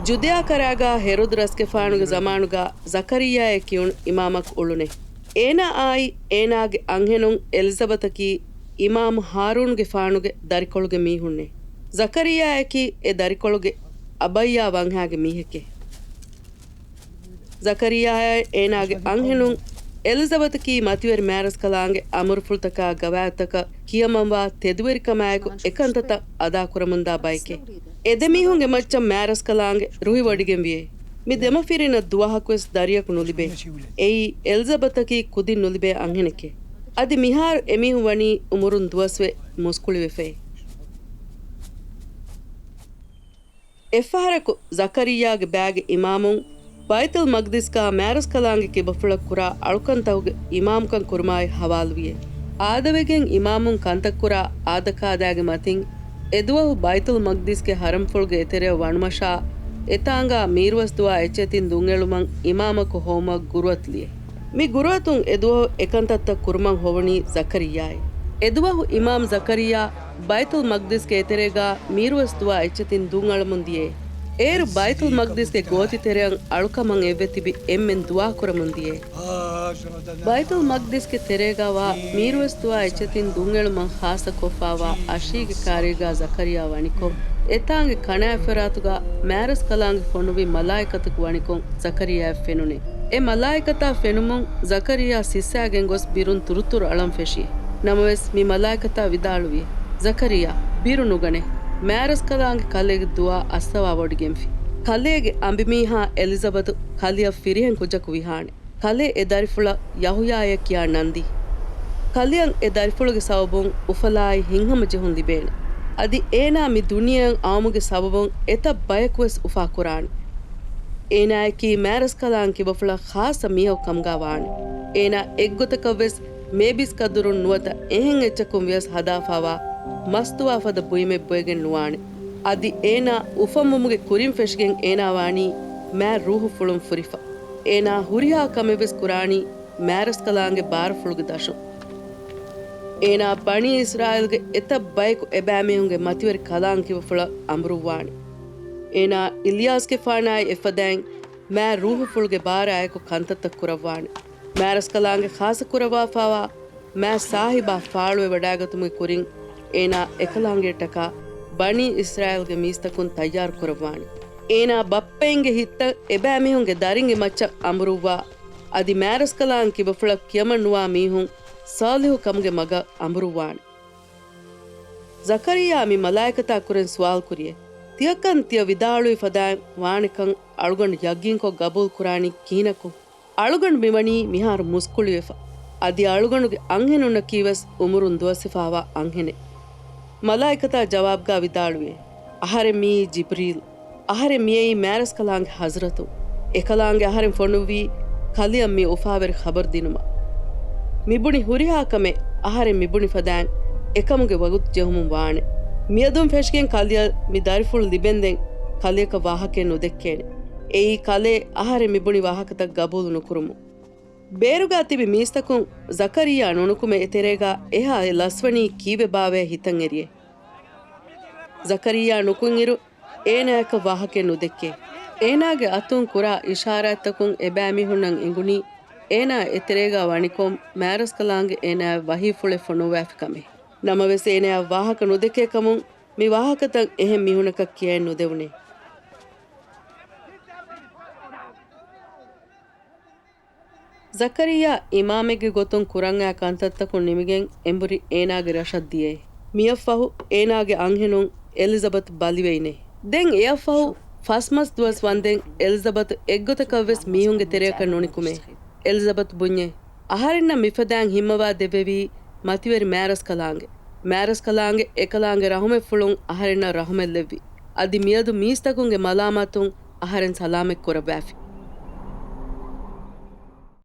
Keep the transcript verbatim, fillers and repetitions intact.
ޖުދެޔާ ކަރާގާ ހެރޮދު ރަސްގެފާނުގެ ޒަމާނުގާ ޒަކަރިއްޔާއޭ ކިޔުނު އިމާމަކު އުޅުނޭ. އޭނާ އާއި އޭނާގެ އަންހެނުން އެލިޒަބަތަކީ އިމާމު ހާރޫނުގެފާނުގެ ދަރިކޮޅުގެ މީހުންނޭ. ޒަކަރިއްޔާއަކީ އެ ދަރިކޮޅުގެ އަބައްޔާ ވަންހާގެ މީހެކޭ. ޒަކަރިއްޔާއާއި އޭނާގެ އަންހެނުން އެލިޒަބަތަކީ މަތިވެރި މާރަސްކަލާނގެ އަމުރުފުޅުތަކާ ގަވާއިދުތަކަށް ކިޔަމަންވާ ތެދުވެރިކަމާއެކު އެކަންތައްތައް އަދާކުރަމުންދާ ބައެކޭ. އެ ދެމީހުންގެ މައްޗަށް މާރަސްކަލާނގެ ރުހިވޮޑިގެންވިއޭ. މި ދެމަފިރިނަށް ދުވަހަކުވެސް ދަރިޔަކު ނުލިބޭ. އެއީ އެލިޒަބަތަކީ ކުދިން ނުލިބޭ އަންހެނެކޭ. އަދި މިހާރު އެމީހުން ވަނީ އުމުރުން ދުވަސްވެ މުސްކުޅިވެފައި. އެއްފަހަރަކު ޒަކަރިއްޔާގެ ބާގެ އިމާމުން ބައިތުލް މަގްދިސްގާ މާރަސްކަލާނގެ ކިބަފުޅަށް ކުރާ އަޅުކަންތަކުގެ އިމާމުކަން ކުރުމާއި ހަވާލުވިއޭ. އާދަވެގެން އިމާމުން ކަންތައްކުރާ އާދަކާދާގެ މަތިން އެދުވަހު ބައިތުލް މަގްދިސްގެ ހަރަމްފުޅުގެ އެތެރެއަށް ވަނުމަށާ، އެތާނގާ މީރުވަސްދުވާ އެއްޗެތިން ދުންއެޅުމަށް އިމާމަކު ހޮވުމަށް ގުރުއަތު ލިޔެ. މި ގުރުއަތުން އެދުވަހު އެކަންތައްތައް ކުރުމަށް ހޮވުނީ ޒަކަރިއްޔާއޭ. އެދުވަހު އިމާމް ޒަކަރިއްޔާ ބައިތުލް މަގްދިސްގެ އެތެރޭގާ މީރުވަސްދުވާ އެއްޗެތިން ދުންއަޅަމުން ދިޔައޭ. އޭރު ބައިތުލް މަގްދިސްގެ ގޯތި ތެރެއަށް އަޅުކަމަށް އެއްވެ ތިބި އެންމެން ދުޢާ ކުރަމުން ދިޔައޭ. ބައިތުލް މަގްދިސްގެ ތެރޭގާވާ މީރުވަސްދުވާ އެއްޗެތިން ދުންއެޅުމަށް ޚާއްޞަކޮށްފާވާ އަށީގެ ކާރީގާ ޒަކަރިއްޔާ ވަނިކޮށް، އެތާނގެ ކަނާތްފަރާތުގާ މާރަސްކަލާނގެ ފޮނުއްވި މަލާއިކަތަކު ވަނިކޮށް ޒަކަރިއްޔާއަށް ފެނުނޭ. އެ މަލާއިކަތާ ފެނުމުން ޒަކަރިއްޔާ ސިއްސާގެން ގޮސް ބިރުން ތުރުތުރު އަޅަން ފެށި. ނަމަވެސް މި މަލާއިކަތާ ވިދާޅުވި، ޒަކަރިއްޔާ، ބިރު ނުގަނޭ. މާރަސްކަލާނގެ ކަލޭގެ ދުޢާ އައްސަވާވޮޑިގެންފި. ކަލޭގެ އަނބިމީހާ އެލިޒަބަތު ކަލެއަށް ފިރިހެން ކުއްޖަކު ވިހާނެ. ކަލޭ އެ ދަރިފުޅަށް ޔަހުޔާއޭ ކިޔާ ނަންދީ. ކަލެއަށް އެ ދަރިފުޅުގެ ސަބަބުން އުފަލާއި ހިތްހަމަޖެހުން ލިބޭނެ. އަދި އޭނާ މި ދުނިޔެއަށް އައުމުގެ ސަބަބުން އެތައް ބަޔަކުވެސް އުފާކުރާނެ. އޭނާއަކީ މާރަސްކަލާނގެ ކިބަފުޅަށް ޚާއްޞަ މީހަކު ކަމުގާ ވާނެ. އޭނާ އެއްގޮތަކަށްވެސް މޭބިސް ޤަދުރުން ނުވަތަ އެހެން އެއްޗަކުން ވިޔަސް ހަދާފާވާ މަސްތުވާ ފަދަ ބުއިމެއް ބޮއެގެން ނުވާނެ. އަދި އޭނާ އުފަންވުމުގެ ކުރިން ފެށިގެން އޭނާ ވާނީ މާތް ރޫޙުފުޅުން ފުރިފަ. އޭނާ ހުރިހާ ކަމެއްވެސް ކުރާނީ މާރަސްކަލާނގެ ބާރަފުޅުގެ ދަށުން. އޭނާ ބަނީ އިސްރާއީލްގެ އެތައް ބަޔަކު އެބައިމީހުންގެ މަތިވެރި ކަލާނގެ ކިބަފުޅަށް އަނބުރުއްވާނެ. އޭނާ އިލްޔާސްގެފާނާއި އެފަދައިން މާތް ރޫޙުފުޅުގެ ބާރާއެކު ކަންތައްތައް ކުރައްވާނެ. މާރަސްކަލާނގެ ޚާއްޞަ ކުރައްވާފާވާ މާތް ސާހިބާ ފާޅުވެ ވަޑާގަތުމުގެ ކުރިން އޭނާ އެކަލާނގެއަށްޓަކާ ބަނީ އިސްރާއީލްގެ މީސްތަކުން ތައްޔާރު ކުރައްވާނެ. އޭނާ ބައްޕައިންގެ ހިތްތައް އެބައިމީހުންގެ ދަރިންގެ މައްޗަށް އަނބުރުއްވާ، އަދި މާރަސްކަލާނގެ ކިބަފުޅަށް ކިޔަމަން ނުވާ މީހުން ޞާލިޙު ކަމުގެ މަގަށް އަނބުރުއްވާނެ. ޒަކަރިއްޔާ މި މަލާއިކަތާ ކުރެން ސުވާލު ކުރިއޭ. ތިޔަކަން ތިޔަ ވިދާޅުވި ފަދައިން ވާނެކަން އަޅުގަނޑު ޔަގީންކޮށް ގަބޫލު ކުރާނީ ކިހިނަކު؟ އަޅުގަނޑު މިވަނީ މިހާރު މުސްކުޅިވެފަ. އަދި އަޅުގަނޑުގެ އަންހެނުންނަކީވެސް އުމުރުން ދުވަސްވެފާވާ އަންހެނެއް. މަލާއިކަތާ ޖަވާބުގާ ވިދާޅުވިއޭ، އަހަރެން މިއީ ޖިބްރީލް. އަހަރެން މިއައީ މާރަސްކަލާނގެ ޙަޟްރަތުން. އެކަލާނގެ އަހަރެން ފޮނުއްވީ ކަލެއަށް މި އުފާވެރި ޚަބަރު ދިނުމަށް. މިބުނި ހުރިހާ ކަމެއް އަހަރެން މިބުނި ފަދައިން އެކަމުގެ ވަގުތު ޖެހުމުން ވާނެ. މިއަދުން ފެށިގެން ކަލެއަށް މި ދަރިފުޅު ލިބެންދެން ކަލެއަކަށް ވާހަކައެއް ނުދެއްކޭނެ. އެއީ ކަލޭ އަހަރެން މިބުނި ވާހަކަތައް ގަބޫލު ނުކުރުމުން. ބޭރުގާ ތިބި މީސްތަކުން ޒަކަރިއްޔާ ނުނުކުމެ އެތެރޭގާ އެހާ އެ ލަސްވަނީ ކީއްވެބާވޭ ހިތަށް އެރިއޭ. ޒަކަރިއްޔާ ނުކުތް އިރު އޭނާއަކަށް ވާހަކައެއް ނުދެއްކޭ. އޭނާގެ އަތުން ކުރާ އިޝާރާތްތަކުން އެބައިމީހުންނަށް އެނގުނީ އޭނާ އެތެރޭގާ ވަނިކޮށް މާރަސްކަލާނގެ އޭނާއަށް ވަޙީފުޅެއް ފޮނުއްވާފި ކަމެއް. ނަމަވެސް އޭނާއަށް ވާހަކަ ނުދެއްކޭ ކަމުން މި ވާހަކަތައް އެހެން މީހުންނަކަށް ކިޔައެއް ނުދެވުނޭ. ޒަކަރިއްޔާ އިމާމެއްގެ ގޮތުން ކުރަންއައި ކަންތައްތަކުން ނިމިގެން އެނބުރި އޭނާގެ ރަށަށް ދިޔައޭ. މިއަށްފަހު އޭނާގެ އަންހެނުން އެލިޒަބަތު ބަލިވެއިނޭ. ދެން އެއަށްފަހު ފަސް މަސް ދުވަސް ވަންދެން އެލިޒަބަތު އެއްގޮތަކަށްވެސް މީހުންގެ ތެރެއަކަށް ނުނިކުމޭ. އެލިޒަބަތު ބުންޏޭ، އަހަރެންނަށް މިފަދައިން ހިންމަވާ ދެއްވެވީ މަތިވެރި މާރަސްކަލާނގެ. މާރަސްކަލާނގެ އެކަލާނގެ ރަހުމަތްފުޅުން އަހަރެންނަށް ރަހުމަތްލެއްވި. އަދި މިއަދު މީސްތަކުންގެ މަލާމާތުން އަހަރެން ސަލާމަތް ކުރައްވާފި.